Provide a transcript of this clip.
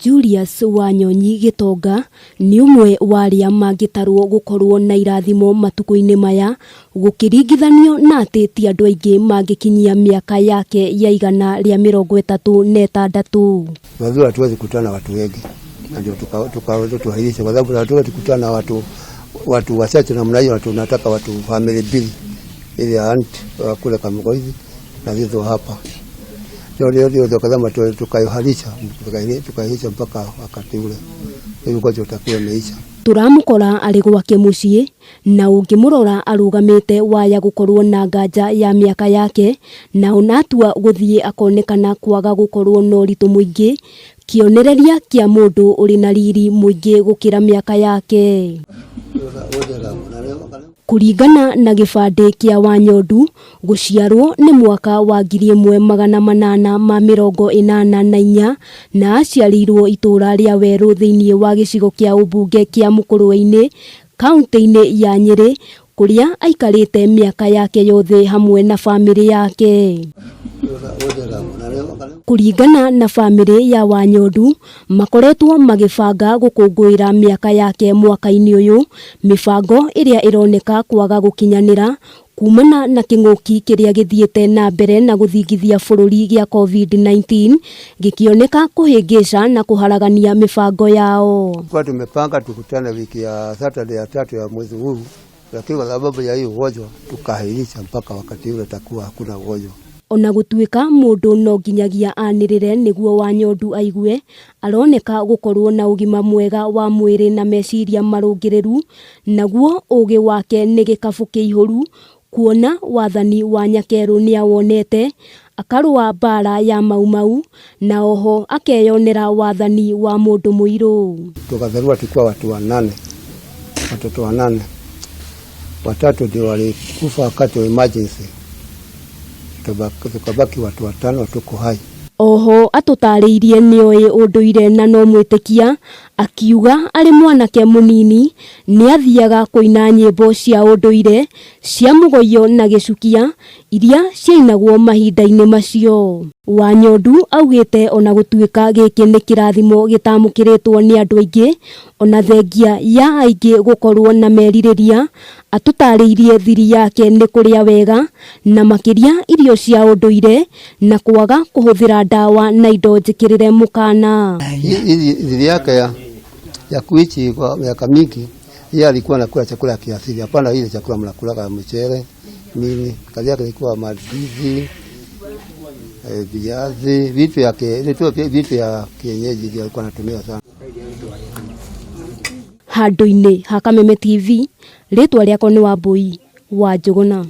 Julius Wanyonyi Gĩtonga nĩ ũmwe wa arĩa mangĩtarwo gũkorwo na irathimo matukũ-inĩ maya gũkĩringithanio na atĩ ti andũ aingĩ mangĩkinyia mĩaka yake ya 136. Wazuri hatuwezi kukutana na watu wengi, na ndio tukatuahirisha kwa sababu hatuwezi kukutana na watu wachache namna hiyo. Tunataka watu family mbili, ili aunt wa kule Kamugoizi na hizo hapa, ndio tukasema tukaiharisha mpaka wakati ule ili ugonjwa utakuwa umeisha. Tũramũkora arĩ gwake mũciĩ na ũngĩmũrora arũgamĩte waya gũkorwo na nganja ya mĩaka yake, na ona atua gũthiĩ akonekana kwaga gũkorwo na ũritũ mũingĩ, kĩonereria kĩa mũndũ ũrĩ na riri mũingĩ gũkĩra mĩaka yake. Kũringana na gĩbandĩ kĩa Wanyondu, gũciarwo nĩ mwaka wa 1884 na aciarĩirwo itũũra rĩa Werũ thĩinĩ wa gĩcigo kĩa ũmbunge kĩa Mũkũrwe-inĩ, kaunti-inĩ ya Nyĩrĩ, kũrĩa aikarĩte mĩaka yake yothe hamwe na bamĩrĩ yake. Kũringana na bamĩrĩ ya Wanyondu, makoretwo magĩbanga gũkũngũĩra mĩaka yake mwaka-inĩ ũyũ, mĩbango ĩrĩa ĩroneka kwaga gũkinyanĩra kumana na kĩng'ũki kĩrĩa gĩthiĩte na mbere na gũthingithia bũrũri gĩa COVID-19 gĩkĩoneka kũhĩngĩca na kũharagania mĩbango yao. Kwa tumepanga tukutane wiki ya Saturday ya 3 ya mwezi huu, lakini kwa sababu ya hii ugonjwa tukaahirisha mpaka wakati ule takuwa hakuna ugonjwa. Ona gũtuĩka mũndũ no nginyagia anĩrĩre nĩguo Wanyondu aigue, aroneka gũkorwo na ũgima mwega wa mwĩrĩ na meciria marũngĩrĩru, naguo ũgĩ wake nĩ gĩkabũ kĩihũru kuona wathani wa Nyakerũ nĩawonete, akarũa mbara ya Mau Mau na oho akeyonera wathani wa mũndũ mũirũ. Tukazaliwa tukiwa watu 8, watoto 8, 3 ndio walikufa wakati wa emergency, tukabaki watu 5 tuko hai. Oho atũtarĩirie nĩoĩ ũndũire na no mwĩtĩkia, akiuga arĩ mwanake mũnini nĩathiaga kũina nyĩmbo cia ũndũire cia mũgoyo na gĩcukia iria ciainagwo mahinda-inĩ macio. Wanyondu augĩte ona gũtuĩka gĩkĩ nĩ kĩrathimo gĩtamũkĩrĩtwo nĩ andũ aingĩ, ona thengia ya aingĩ gũkorwo na merirĩria, atũtarĩirie thiri yake nĩ kũrĩa wega na makĩria irio cia ũndũire na kwaga kũhũthĩra ndawa na indo njĩkĩrĩre mũkana. Thiri yake ya kuishi kwa miaka mingi, yeye alikuwa anakula chakula kiasili, hapana ile chakula mnakula mchele nini. Kazi yake ilikuwa mandizi, viazi, vitu ya vitu ya kienyeji ndio alikuwa anatumia sana. Handũ-inĩ ha Kameme TV, rĩtwa rĩakwa nĩ Wambui wa Njũgũna.